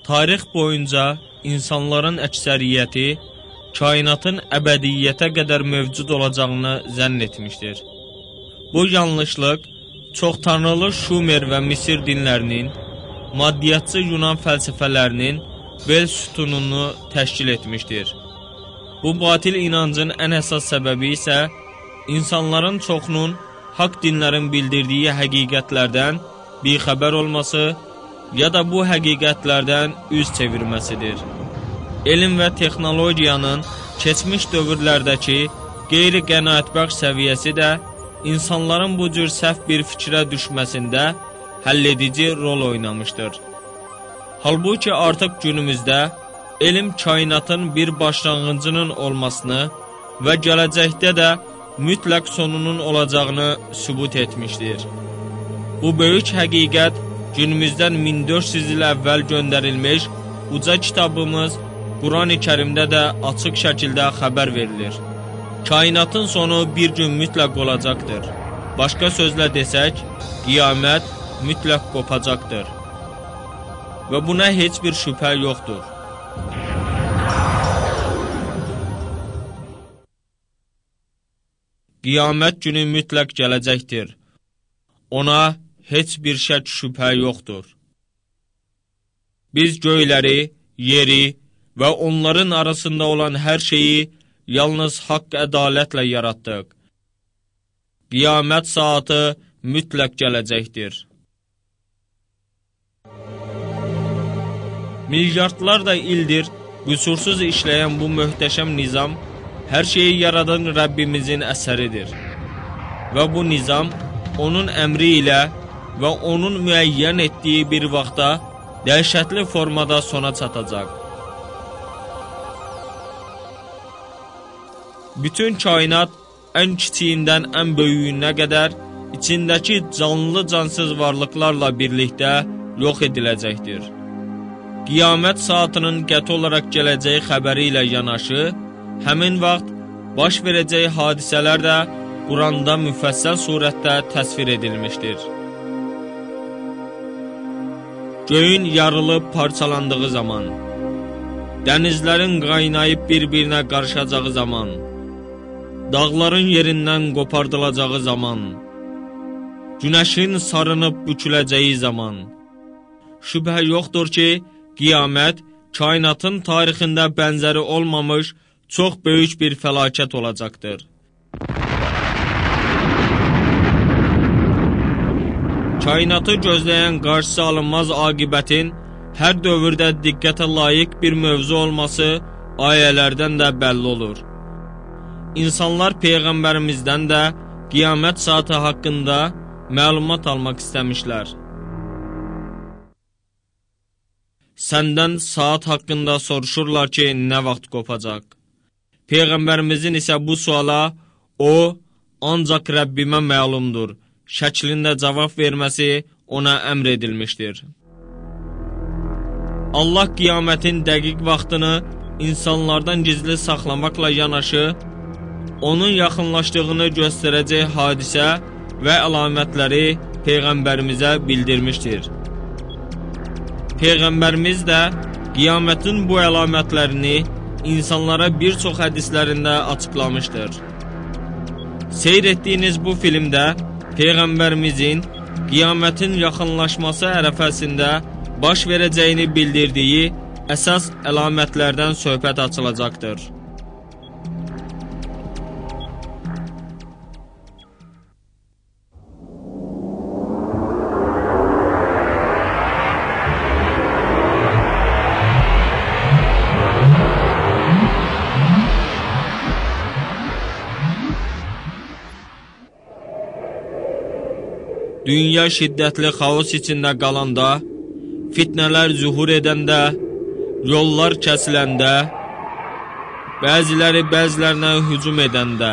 Tarix boyunca insanların əksəriyyəti kainatın əbədiyyətə qədər mövcud olacağını zənn etmişdir. Bu yanlışlıq çoxtanrılı Şumer və Misir dinlərinin, maddiyyatçı Yunan fəlsəfələrinin bel sütununu təşkil etmişdir. Bu batil inancın ən əsas səbəbi isə insanların çoxunun haqq dinlərin bildirdiyi həqiqətlərdən bixəbər olması ya da bu həqiqətlərdən üz çevirməsidir. Elm və texnologiyanın keçmiş dövrlərdəki qeyri-qənaətbəxş səviyyəsi də insanların bu cür səhv bir fikrə düşməsində həlledici rol oynamışdır. Halbuki artıq günümüzdə elm kainatın bir başlanğıcının olmasını və gələcəkdə də mütləq sonunun olacağını sübut etmişdir. Bu böyük həqiqət günümüzdən 1400 il əvvəl göndərilmiş uca kitabımız Quran-ı Kərimdə də açıq şəkildə xəbər verilir. Kainatın sonu bir gün mütləq olacaqdır. Başqa sözlə desək, qiyamət mütləq qopacaqdır. Və buna heç bir şübhə yoxdur. Qiyamət günü mütləq gələcəkdir. Ona heç bir şək şübhə yoxdur. Biz göyləri, yeri və onların arasında olan hər şeyi yalnız haqq ədalətlə yaratdıq. Qiyamət saatı mütləq gələcəkdir. Milyardlarla ildir qüsursuz işləyən bu möhtəşəm nizam hər şeyi yaradan Rəbbimizin əsəridir. Və bu nizam onun əmri ilə və onun müəyyən etdiyi bir vaxtda dəhşətli formada sona çatacaq. Bütün kainat ən kiçiyindən ən böyüyünə qədər içindəki canlı-cansız varlıqlarla birlikdə yox ediləcəkdir. Qiyamət saatının qəti olaraq gələcəyi xəbəri ilə yanaşı, həmin vaxt baş verəcəyi hadisələr də Quranda müfəssəl surətdə təsvir edilmişdir. Göyün yarılıb parçalandığı zaman, dənizlərin qaynayıb bir-birinə qarışacağı zaman, dağların yerindən qopardılacağı zaman, günəşin sarınıb büküləcəyi zaman, şübhə yoxdur ki, qiyamət kainatın tarixində bənzəri olmamış çox böyük bir fəlakət olacaqdır. Kainatı gözləyən qarşısı alınmaz aqibətin hər dövrdə diqqətə layiq bir mövzu olması ayələrdən də bəlli olur. İnsanlar Peyğəmbərimizdən də qiyamət saatı haqqında məlumat almaq istəmişlər. Səndən saat haqqında soruşurlar ki, nə vaxt qopacaq? Peyğəmbərimizin isə bu suala o, ancaq Rəbbimə məlumdur şəklində cavab verməsi ona əmr edilmişdir. Allah qiyamətin dəqiq vaxtını insanlardan gizli saxlamaqla yanaşı, onun yaxınlaşdığını göstərəcək hadisə və əlamətləri Peyğəmbərimizə bildirmişdir. Peyğəmbərimiz də qiyamətin bu əlamətlərini insanlara bir çox hədislərində açıqlamışdır. Seyr etdiyiniz bu filmdə Peyğəmbərimizin qiyamətin yaxınlaşması ərəfəsində baş verəcəyini bildirdiyi əsas əlamətlərdən söhbət açılacaqdır. Dünya şiddətli xaos içində qalanda, fitnələr zühur edəndə, yollar kəsiləndə, bəziləri bəzilərinə hücum edəndə,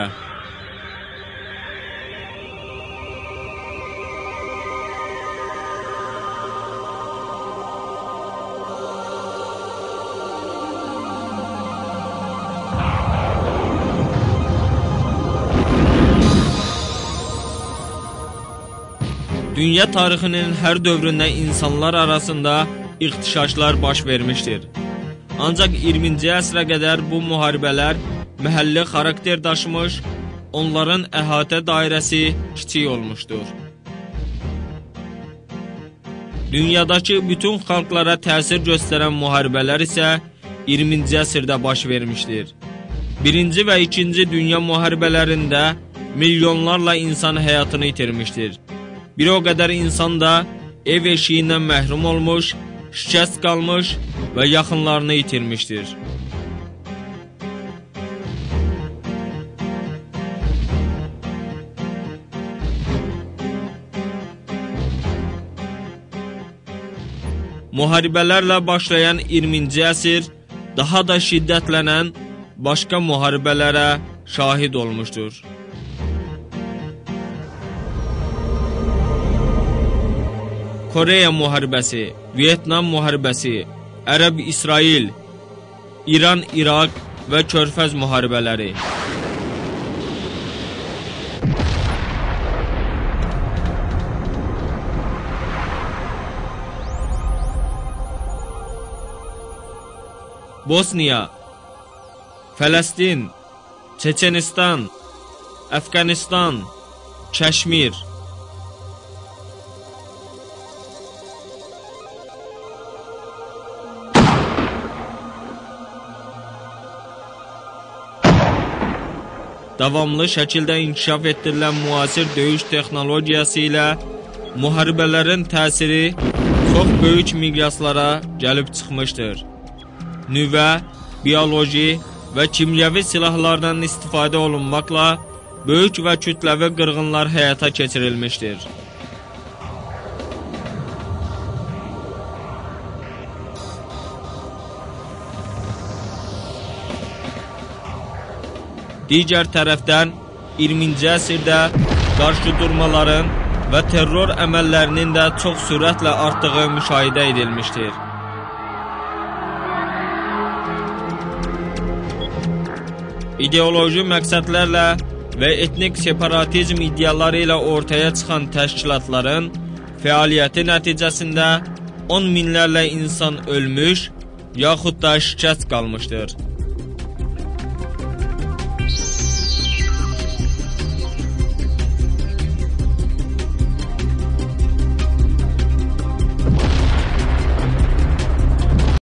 Dünya tarixinin hər dövründə insanlar arasında ixtişaşlar baş vermişdir. Ancaq 20-ci əsrə qədər bu müharibələr məhəlli xarakter daşımış, onların əhatə dairəsi kiçik olmuşdur. Dünyadakı bütün xalqlara təsir göstərən müharibələr isə 20-ci əsrdə baş vermişdir. Birinci və ikinci dünya müharibələrində milyonlarla insan həyatını itirmişdir. Bir o qədər insan da ev eşiyindən məhrum olmuş, şikəst qalmış və yaxınlarını itirmişdir. Müharibələrlə başlayan 20-ci əsr daha da şiddətlənən başqa müharibələrə şahid olmuşdur. Koreya müharibəsi, Vyetnam müharibəsi, Ərəb-İsrail, İran-İraq və Körfəz müharibələri. Bosniya, Fələstin, Çeçenistan, Əfqanistan, Kəşmir. Davamlı şəkildə inkişaf etdirilən müasir döyüş texnologiyası ilə müharibələrin təsiri çox böyük miqyaslara gəlib çıxmışdır. Nüvə, bioloji və kimyəvi silahlardan istifadə olunmaqla böyük və kütləvi qırğınlar həyata keçirilmişdir. Digər tərəfdən 20-ci əsrdə qarşıdurmaların və terror əməllərinin də çox sürətlə artdığı müşahidə edilmişdir. İdeoloji məqsədlərlə və etnik separatizm iddiaları ilə ortaya çıxan təşkilatların fəaliyyəti nəticəsində 10 minlərlə insan ölmüş yaxud da şikəst qalmışdır.